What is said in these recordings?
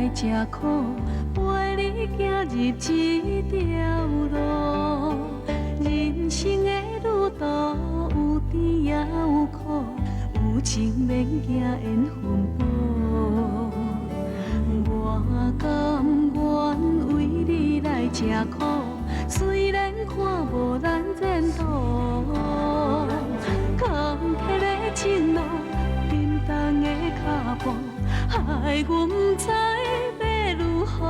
來吃苦，陪你行入這條路。人生的旅途有甜也有苦，有情免驚緣分薄。我甘願為你來吃苦，雖然看無咱前途，坎坷的情路，沉重的脚步，害阮不知欲如何。啊，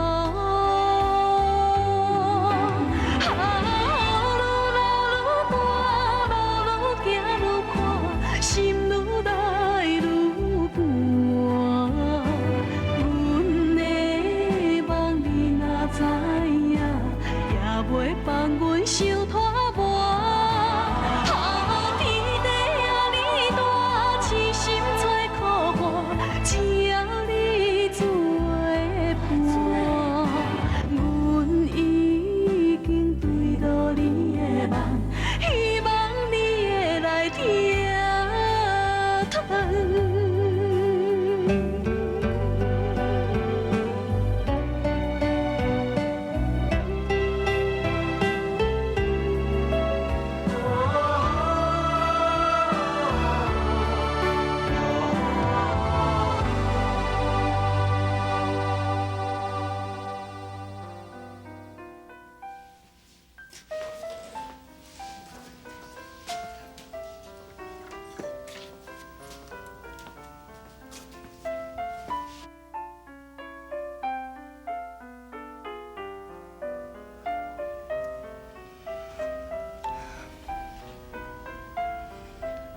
雨愈落愈大，路愈行愈宽，心愈来愈寒。阮的梦你若知影，也袂放阮伤拖磨。啊，天地遐尔大，痴心找苦伴，只要你做伴，阮已經坠落你的夢，希望你會來疼。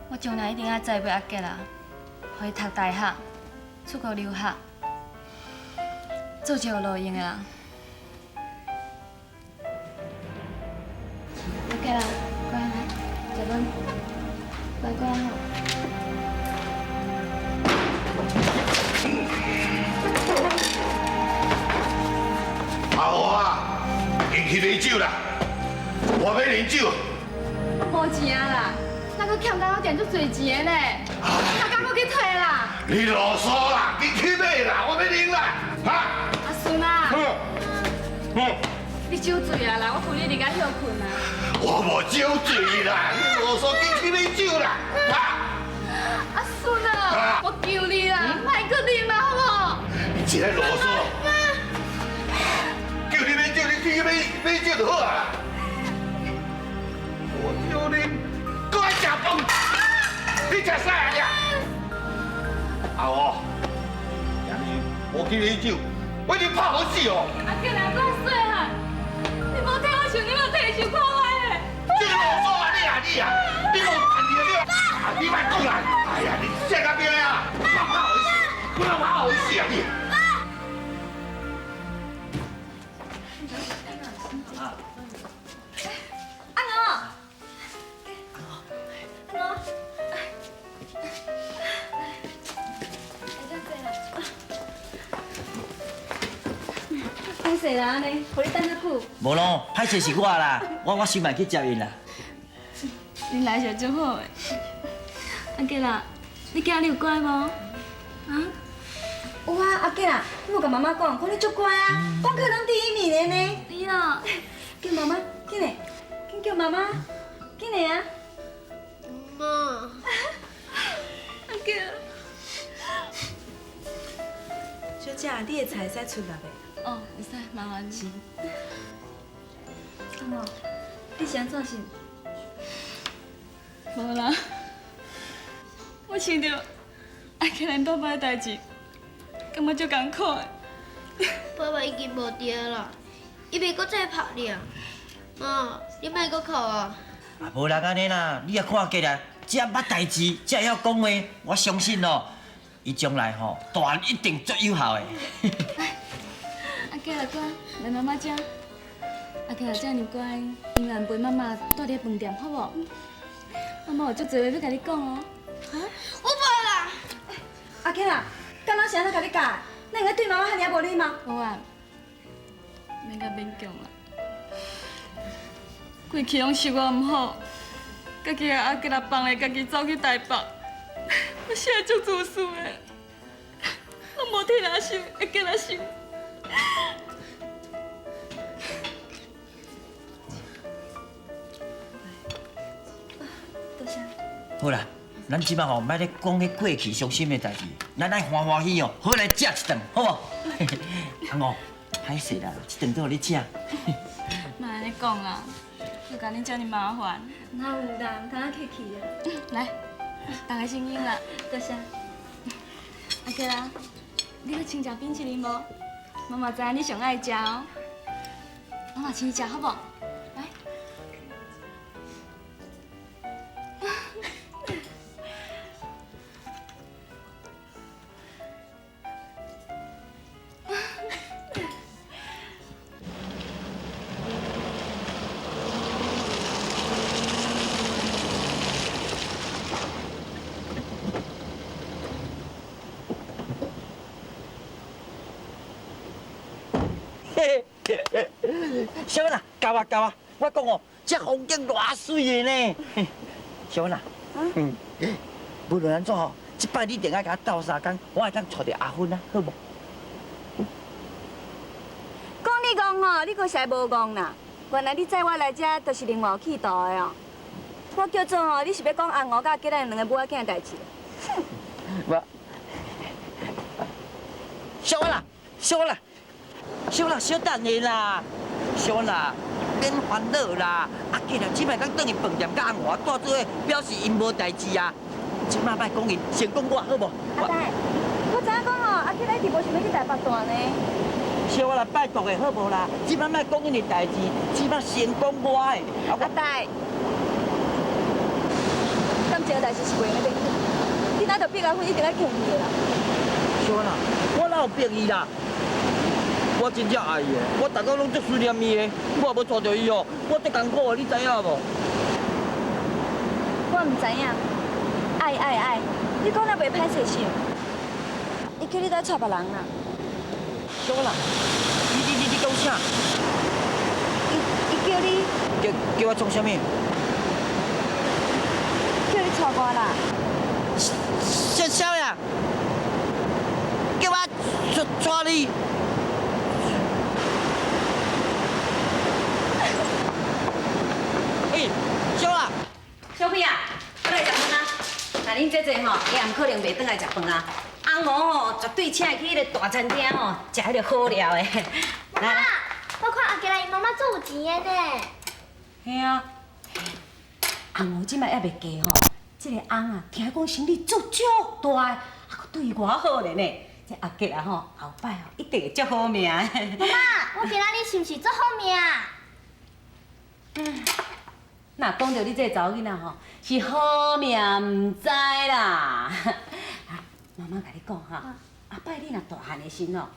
我將來一定愛栽培阿杰啊，予伊讀大學、出國留學，做一個有路用的人。阿杰啊，乖來，食飯，乖乖吼。阿豪啊，緊去買酒啦，我欲啉酒。無錢啊啦，咱閣欠工店足濟錢的呢，哪敢閣去提啦？你囉嗦啦，緊去買啦，我欲啉啦，哈！阿孫啊，你酒醉啊啦，我扶你入家歇睏啊。我無酒醉啦，你囉嗦，緊去買酒啦，哈！阿孫啊，我求你啦，莫閣啉啊，好無？你這个囉嗦，叫你買酒，你去買買酒就好啊。我叫你，閣愛食飯，你食啥啊你？阿豪，今日無去買酒，我一定拍予死哦！阿杰啊，我細漢，你無替我想，你無替伊想看覓咧。這个囉嗦啊你啊你啊，你無趁你啊你，你莫講啦！哎呀，你這個邊啊，我拍予死，我拍予死啊你！阿娥，阿娥，歹勢啦，按呢，予你等遮久。無咯，歹勢是我啦，我先慢去接𪜶啦。恁來是足好的。阿杰啦，你今日有乖無？啊？有啊，阿杰啊，你無共媽媽講，講你足乖啊，功課攏第一名的呢。哎呀，叫媽媽，緊來，緊叫媽媽，緊來啊！媽。阿杰。小姐，你的菜會使出來袂？哦，會使，麻煩你。阿娥，你是按怎想？無啦，我想著阿杰𪜶爸爸的代誌，感覺足艱苦的。爸爸已經無佇啦，伊袂閣再拍你啊！媽，你莫閣哭啊！啊，無啦，按呢啦，你也看阿杰啊，遮捌代誌，遮會曉講話，我相信哦，伊將來吼大人一定足有效的。阿杰阿乖，來媽媽遮。阿杰若遮爾乖，永遠陪媽媽蹛佇飯店，好無？媽媽有足濟話欲共你講哦。哈？我無啦。阿杰啊，敢若是按怎共你教？哪會對媽媽遐爾無禮貌？無啊，免佮勉強啦。過去攏是我毋好，家己共阿杰仔放咧，家己走去台北，我實在足自私的，攏無替人想，會結來想。多谢。好啦，咱这摆吼，莫咧讲彼过去伤心的代志，咱爱欢欢喜哦，好来食一顿，好无？阿五，歹势啦，这顿都予你请。莫按呢讲啦，阁共恁遮尔麻烦。哪有啦，毋通客气啊。来，大家先饮啦。多谢。阿吉拉，你欲先食冰淇淋无？妈妈知影你上爱食哦。妈妈请你食好无？来。小文啊，教我教我，我讲哦，这风景偌媠的呢。小文啊，嗯，无论按怎吼，这摆你一定爱共我斗相共，我会当娶著阿芬啊，好无？讲你戆吼，你阁实无戆啦。原来你载我来遮，就是另外有企图的哦。我叫做吼，你是欲讲阿娥佮阿吉咱两个母仔囝的代志。我，小文啊，小文啊，小文啊，小等下啦，小文啊，免烦恼啦。阿吉啦，这摆刚转去饭店，佮阿娥住做伙，表示𪜶无代志啊。这摆莫讲𪜶，先讲我好无？阿呆，我知影讲吼，阿吉咱一直无想欲去台北住呢。小文啦，拜托的好无啦？这摆莫讲𪜶的代志，这摆先讲我的。阿呆，感情的代志是袂用得勉强，你若著逼阿芬一定爱劝伊的啦。小文啊，我哪有逼伊啦？我真正爱伊的，我逐工拢足思念伊的，我若无娶著伊哦，我足艰苦的，你知影无？我毋知影，爱爱爱，你讲了袂歹势想，伊叫你来娶别人啦。小文啊，你讲啥？伊叫你。叫我创啥物？叫你娶我啦。啥啥呀？叫我娶你？欸，小啦，小飞啊，过来食饭啊！那恁姐姐吼，伊也毋可能袂转来食饭啊。阿娥吼，绝对请伊去彼个大餐厅吼，食彼个好料的。妈妈，我看阿吉拉伊妈妈足有钱的呢。嘿啊，阿娥这摆犹未嫁吼，这个翁啊，听讲生意做足大的，啊，阁对伊偌好咧呢。这阿吉啊吼，后摆吼一定会足好命的。妈妈，我今仔日是毋是足好命？嗯。若讲著你这个查某囡仔吼，是好命毋知啦。啊，妈妈共你讲哈，后摆你若大汉的时吼，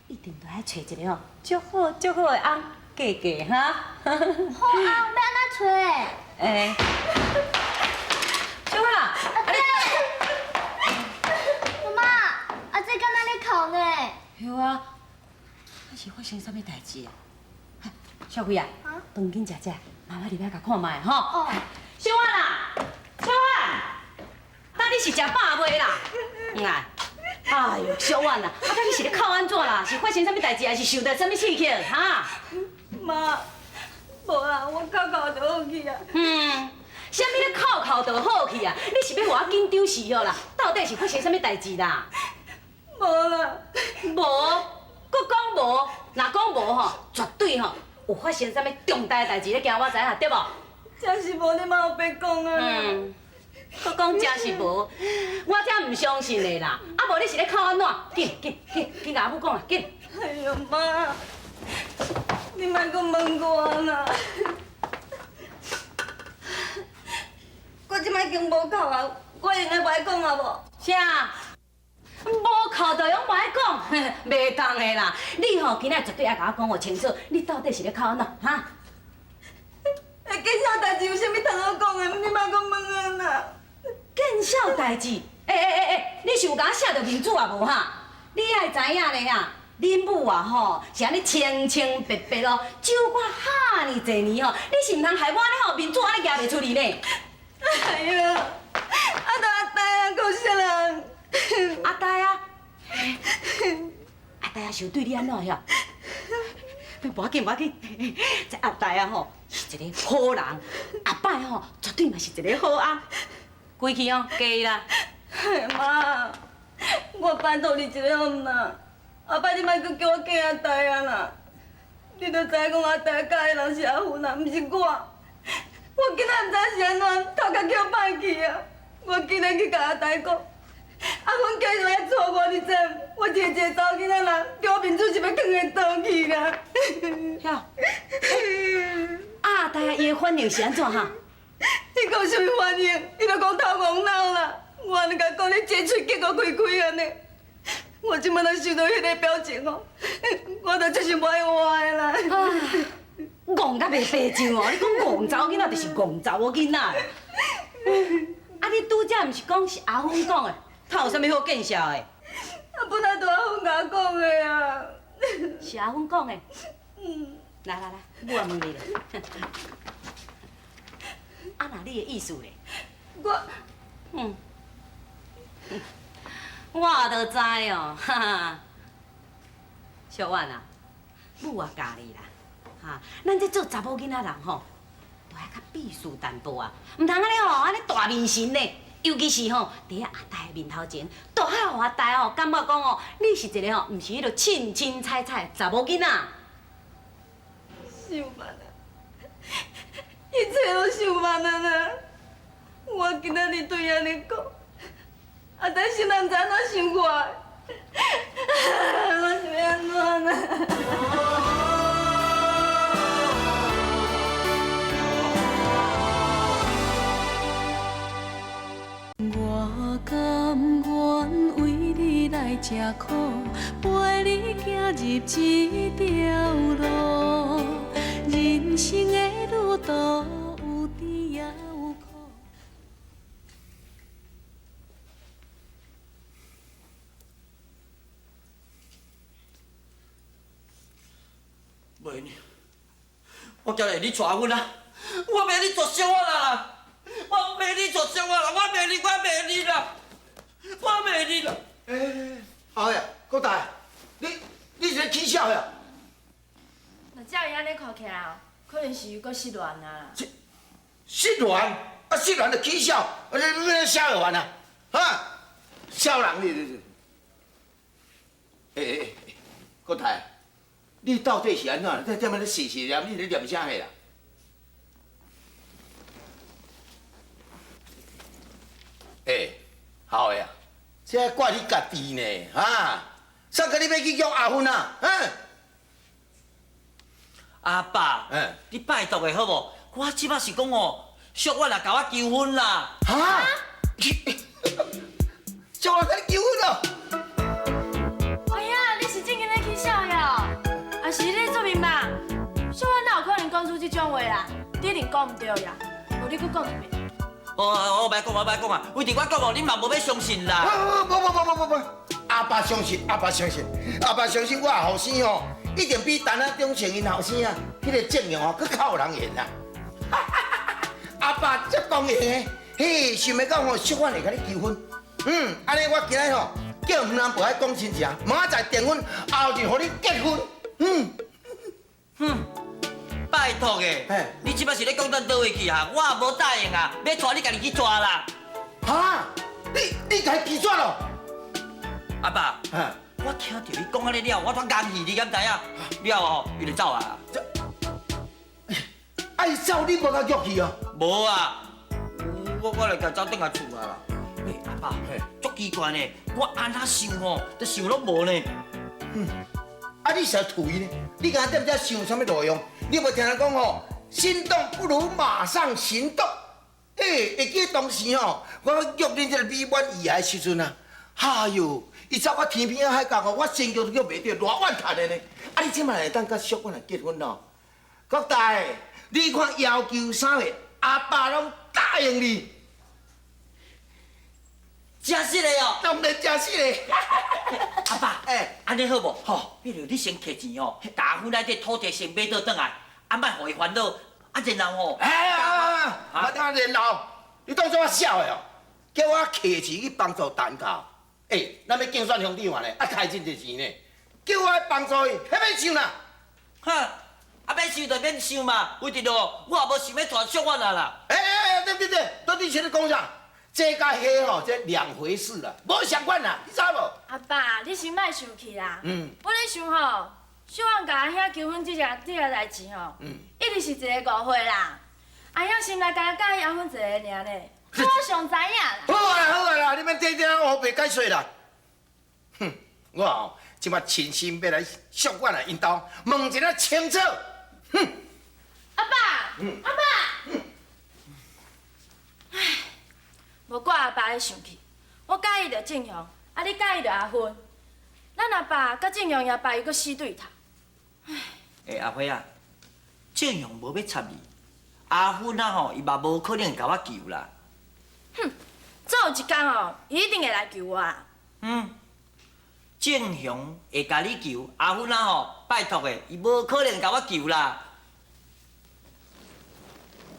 一定著爱揣一个吼足好足好的翁嫁嫁哈。好翁欲按怎揣？欸，小啊，阿姐，妈妈，阿姐敢若咧哭呢？对啊，啊是发生啥物代志啊？小辉啊，饭紧食食。妈妈入来共看觅吼。哦。小婉啦，小婉，到底是食饱未啦？来，哎呦，小婉啦，啊，到底是咧哭按怎啦？是发生啥物代志，还是受著啥物刺激？哈？妈，无啦，我哭哭就好去啊。嗯，啥物咧哭哭就好去啊？你是欲予我紧张死哦啦？到底是发生啥物代志啦？无啦。无，阁讲无，若讲无吼，绝对吼。有发生啥物重大的代志，你惊我知影对无？真是无，你莫白讲啊！嗯，阁讲真是无，我才毋相信的啦！啊，无你是咧哭按怎？紧紧紧紧共阿母讲啦，紧！哎呦妈，你莫阁问我啦！我这摆已经无哭啊，我会用得无爱讲啊无？啥？无哭就用无爱讲，袂当的啦！你吼今仔绝对爱共我讲予清楚，你到底是咧哭按怎？哈？欸，见笑代志有啥物通好讲的？你莫阁问我啦！见笑代志？欸，你是有共我写著面子啊无哈？你爱知影咧啊，恁母啊吼是按呢清清白白咯，招我哈尔济年吼，你是毋通害我咧吼面子按呢举袂出去呢？哎呀，啊，都阿呆啊，够啥人？阿呆啊，阿呆啊，是有对你按怎遐？無要緊，無要緊，這阿大啊吼是一個好人，阿伯吼絕對嘛是一個好翁。規氣哦，嫁伊啦。媽，我拜託你一下好毋啦？後擺你莫閣叫我嫁阿大啊啦！你都知影講阿大佮意的人是阿芬啦，毋是我。我今仔毋知是按怎，頭殼叫歹去啊！我今日去共阿大講，阿芬繼續來娶我，你知無？我一個一個查某囡仔人，叫我面子是欲囥會佗去啦？遐，阿大伊的反應是按怎哈？伊講啥物反應？伊就講頭戇腦啦！我按呢共講，你這喙結閣開開按呢？我這擺若想到彼個表情哦，我就真想無愛活的啦。戇甲袂白上哦！你講戇查某囡仔就是戇查某囡仔。啊！你拄才毋是講是阿芬講的，他有啥物好見笑的？啊，本來就阿芬共我講的啊。是阿芬講的。嗯。來來來，母仔問你咧。啊，若你的意思咧？我，嗯。我就知哦，哈哈。小婉啊，母也教你啦，哈，咱這做查某囡仔人吼，都愛較鄙視淡薄啊，毋通按呢吼，按呢大面神呢，尤其是吼，佇阿大的面頭前，都愛予阿大吼感覺講吼，你是一個吼，毋是彼落凊凊彩彩的查某囡仔。想慢啊，一切攏想慢啊啦！我今仔日對伊按呢講。阿大心內毋知按怎想我，我是欲按怎啊？我甘願為你來吃苦，陪你行入這條路，人生的旅途有甜也有苦。袂呢，我叫你，你娶阮啊！我袂你娶小我啦！我袂你娶小我啦！我袂你，我袂你啦！我袂你啦！欸，阿呀，郭大，你是咧起痟呀？若照伊按呢看起來，可能是又閣失戀啊。失戀？啊，失戀就起痟，啊你咧痟會完啊？哈？痟人你你，欸，郭大。你到底是按怎？在踮咧细细念，你咧念啥货啦？欸，好的啊，這怪你家己呢，哈？啥叫你欲去約阿芬啊？嗯？阿爸，你拜託的好無？我這擺是講哦，小婉來共我求婚啦！哈？小婉共你求婚咯？哎呀，你是正經咧起痟呀？啊是你咧做面吧？小婉哪有可能講出這種話啦？你一定講毋對呀，無你閣講一遍。哦，我莫講，我莫講啊！為著我講哦，恁嘛無欲相信啦。無無無無無無，阿爸相信，阿爸相信，阿爸相信我後生哦，一定比陳阿中成𪜶後生啊，彼個正樣哦，閣較有人緣啦。阿爸足光榮的，嘿，想袂到吼，小婉會共你求婚。嗯，按呢我今日吼叫吳南婆來講親情，明仔載訂婚，後日予你結婚。嗯，哼，拜託的，你這擺是咧講到佗位去啊？我也無答應啊，欲娶你家己去娶啦。哈？你共伊拒絕咯？阿爸，我聽著你講按呢了，我煞硬去，你敢知影？了後伊就走啊。啊，伊走你無共約去哦？無啊，我來共走轉來厝啊啦。欸，阿爸，足奇怪呢，我按怎想吼，都想攏無呢。嗯。啊！你是圖伊呢？你敢踮遮想啥物路用？你無聽人講吼，心動不如馬上行動。欸，會記當時吼，我約恁這個美滿意的時陣啊，哈喲，伊走到天邊仔海角吼，我先叫都叫袂著，偌怨嘆的呢。啊！你這擺會當佮小婉來結婚咯？國大，你看要求啥貨，阿爸攏答應你。真實的哦，當然真實的。阿爸，欸，按呢好無？吼，比如你先摕錢哦，共阿芬內底土地先買倒轉來，啊，莫予伊煩惱，啊，然後吼，哎呀，啊，然後，你當作我痟的哦？叫我摕錢去幫助陳教，欸，咱欲競選鄉長呢，啊，開真濟錢呢，叫我幫助伊，彼欲想啦。哈，啊免想就免想嘛，为着咯，我也无想欲娶小婉啊啦。哎哎哎，对对对，到底是咧讲啥？这佮彼吼，这两回事啦，无相关啦，你知无？阿爸，你先莫生气啦。我咧想吼，小婉佮阿兄求婚这个代志吼，一定是一个误会啦。阿兄心内敢佮意阿芬一个尔呢，我上知影啦。好啊啦好啊啦，你免天天乌白解说啦。哼，我哦，这摆亲身欲来小婉来𪜶兜问一下清楚。哼，阿爸，阿爸，唉，无怪阿爸咧生气，我佮意著正雄，啊你佮意著阿芬，咱阿爸佮正雄阿爸又阁死对头。欸，阿辉啊，正雄无欲插你，阿芬啊吼，伊嘛无可能会共我求啦。哼，总有一天哦，伊一定会来求我啦。正雄会共你求，阿芬啊吼，拜托的，伊无可能共我求啦。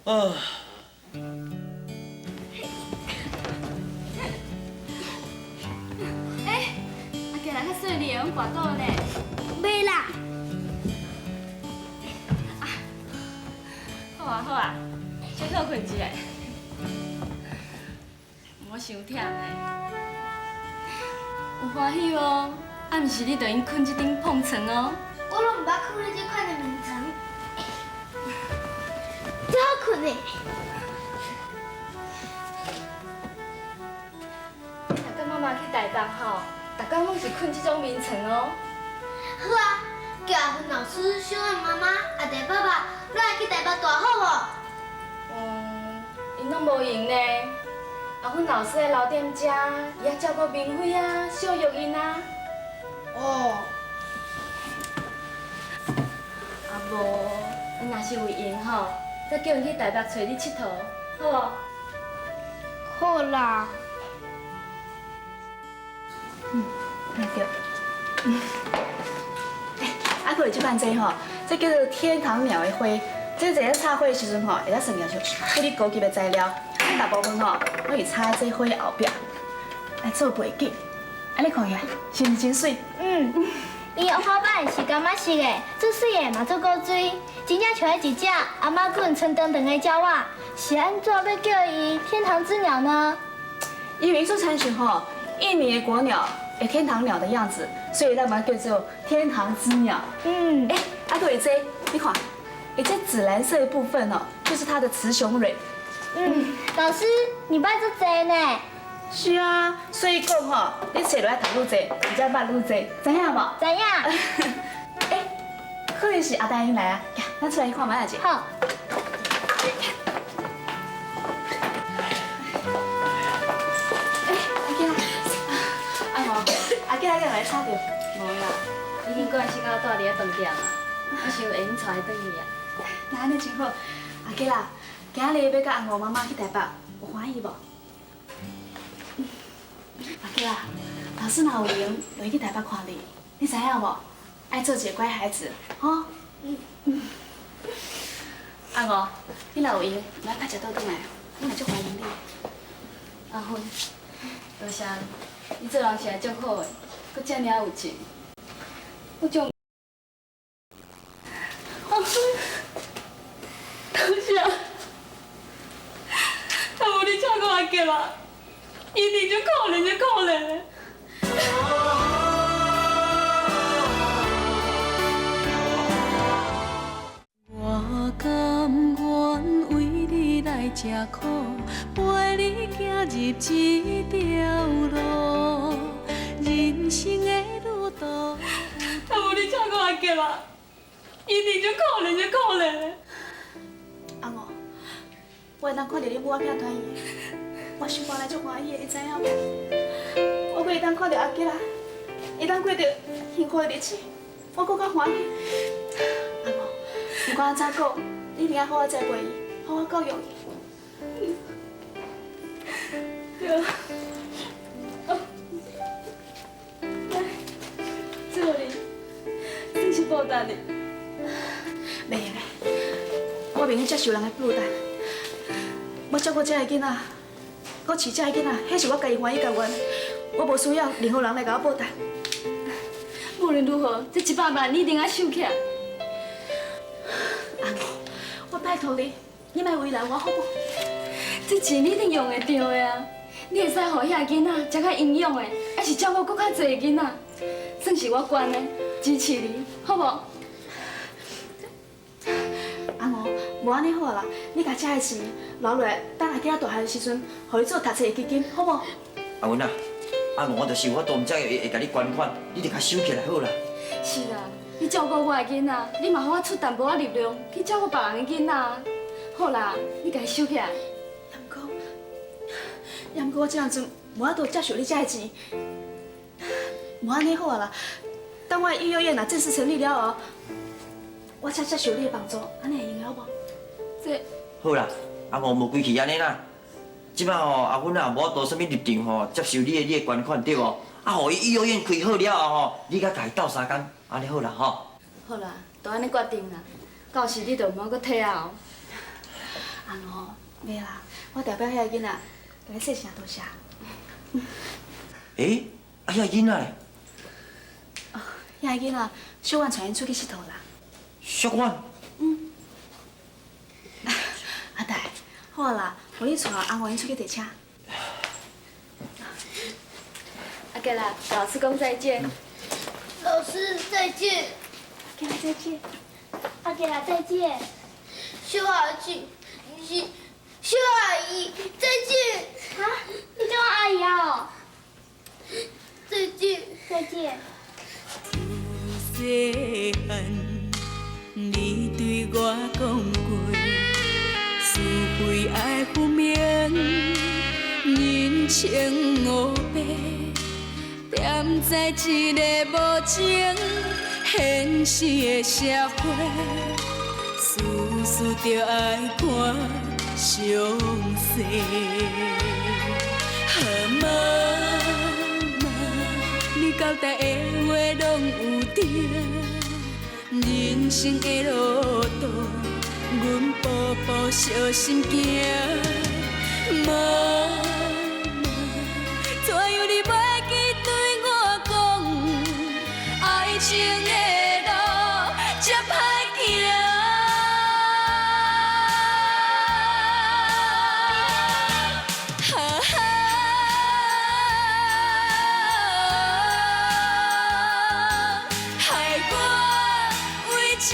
啊。欸，阿杰来较细腻的，阮跋倒呢。袂啦。好啊好啊，先歇睏一下。毋好伤忝呢。有欢喜无？啊，毋是你就用睏这顶碰床哦。我拢毋捌睏咧这款的眠床，足好睏的。你若佮妈妈去台北吼，逐工拢是睏这种眠床哦。好啊，叫阿芬老师、小婉妈妈、阿弟爸爸，拢来去台北蹛好无？𪜶拢无闲呢。阿芬老师咧留踮遮，伊爱照顾明辉啊、小玉𪜶啊。哦。啊无，𪜶若是有闲吼，再叫𪜶去台北揣你𨑨迌，好无？好啦。对。欸，啊，阁有这款这吼，这叫做天堂鸟的花。这坐咧插花的时阵吼，会当算起处理高级的材料。咱大部分吼，拢会插这花后壁来做背景。按呢看起来是毋是真媠？伊的花瓣是柑仔色的，足媠的嘛足古锥，真正像彼一只阿妈滚长长长的鸟仔。是按怎欲叫伊天堂之鸟呢？因为伊做亲像吼印尼的国鸟，的天堂鸟的样子，所以咱把它叫做天堂之鸟。欸，啊，阁有这，你看，欸，这紫蓝色的部分哦，就是它的雌雄蕊。老师，你捌足济呢？是啊，所以讲吼，你册就爱读愈济，而且捌愈济，知影无？知影。欸，可能是阿呆𪜶来啊，咱出来去看觅者。好。欸，阿娇，阿红，阿娇阿来吵著？无啦，已经惯势到蹛伫咧饭店啊，我想会用带伊转去啊。那按呢真好，阿娇啦，今日欲佮阿娥妈妈去台北，有欢喜无？阿娇啊，老师若有闲，就会去台北看你，你知影无？爱做一个乖孩子，吼。阿娥，你若有闲，来拍食倒转来，我嘛足欢迎你。阿芬，多谢你，你做人实在足好的，阁遮尔仔有情，我足。阿芬，多谢。若无你照顾阿杰啊，一定足可怜，足可怜的。我甘愿为你来吃苦，陪你行入这条路，人生的旅途。若无你照顾阿杰啊，一定足可怜，足可怜的。阿娥，我会当看著你母仔囝团圆，我心肝内足欢喜的，你知影无？我阁会当看著阿杰啊，会当过著幸福的日子，我阁较欢喜。阿娥，不管按怎讲，你一定爱好好栽培伊，好好教育伊。对啊。来，这予你，算是报答你。袂用的，我袂用接受人的负担。我照顾这个囡仔，阁饲这个囡仔，彼是我家己欢喜甘愿，我无需要任何人来共我报答。无论如何，这100万你一定爱收起来。阿娥，我拜託你，你莫為難我好無？這錢你一定用會著的啊！你會使予遐個囡仔食較營養的，還是照顧閣較濟囡仔，算是我捐的，支持你，好無？阿娥，無按呢好啦，你共這个錢留落來，等阿囝大漢的時陣，予伊做讀冊的基金，好無？阿文啊，阿娥就是有法度，毋才會會共你捐款，你就共收起來好啦。是啦，你照顧我的囡仔，你嘛予我出淡薄仔力量去照顧別人的囡仔。好啦，你共伊收起來。也毋過我這陣無法度接受你這个錢，無按呢好啊啦。等我的育幼院若正式成立了後，我才接受你的幫助，按呢會用的好無？這好啦，阿娥無規氣按呢啦。這擺吼，阿芬啊無法度啥物立場吼，接受你的捐款對無？啊，予伊育幼院開好了後吼，你佮共伊鬥相共，按呢好啦吼。好啦，就按呢決定啦。到時你就毋好閣退後。阿娥，袂啦，我代表遐个囡仔，共你說聲多謝。欸，啊遐囡仔咧？遐个囡仔小婉帶𪜶出去𨑨迌啦。小婉？嗯。阿大，好啊啦，予你帶阿娥𪜶出去坐車。阿杰啦，老師講再見。老師再見。阿杰再見。阿杰啦再見。小阿姊，毋是小阿姨，再見。啊？你叫我阿姨啊？再見。再見。細漢，你對我講過，是非愛分明，人情烏白，踮在這个無情現實的社會，事事著愛看詳細。媽媽，你交代的話攏有對，人生的路途，阮步步小心行。媽媽，怎樣你袂記對我講，愛情的路這歹行。害我為情